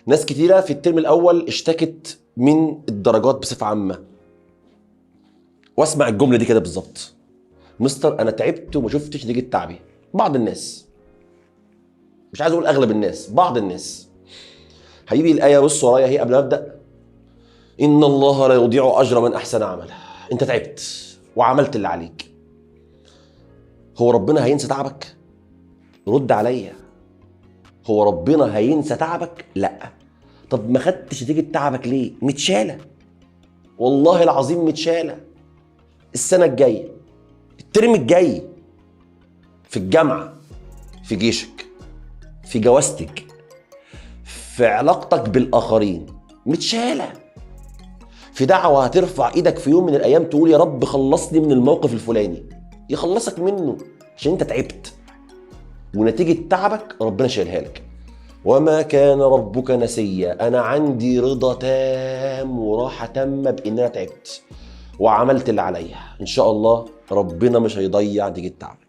ناس كتيرة في الترم الاول اشتكت من الدرجات بصفة عامة، واسمع الجملة دي كده بالظبط: مستر انا تعبت وما شفتش نتيجة تعبي. بعض الناس، مش عايز اقول اغلب الناس، بعض الناس. حبيبي الايه بص ورايا اهي قبل ما ابدا: ان الله لا يضيع اجر من احسن عملا. انت تعبت وعملت اللي عليك، هو ربنا هينسى تعبك؟ رد عليا، هو ربنا هينسى تعبك؟ لا. طب ما خدتش نتيجة تعبك ليه؟ متشاله، والله العظيم متشاله. السنة الجاية، الترم الجاي، في الجامعة، في جيشك، في جوازتك، في علاقتك بالاخرين، متشاله. في دعوه هترفع ايدك في يوم من الايام تقول يا رب خلصني من الموقف الفلاني، يخلصك منه عشان انت تعبت ونتيجة تعبك ربنا شايلها لك. وما كان ربك نسيا. انا عندي رضا تام وراحة تامة بان انا تعبت وعملت اللي عليا، ان شاء الله ربنا مش هيضيع نتيجة تعبك.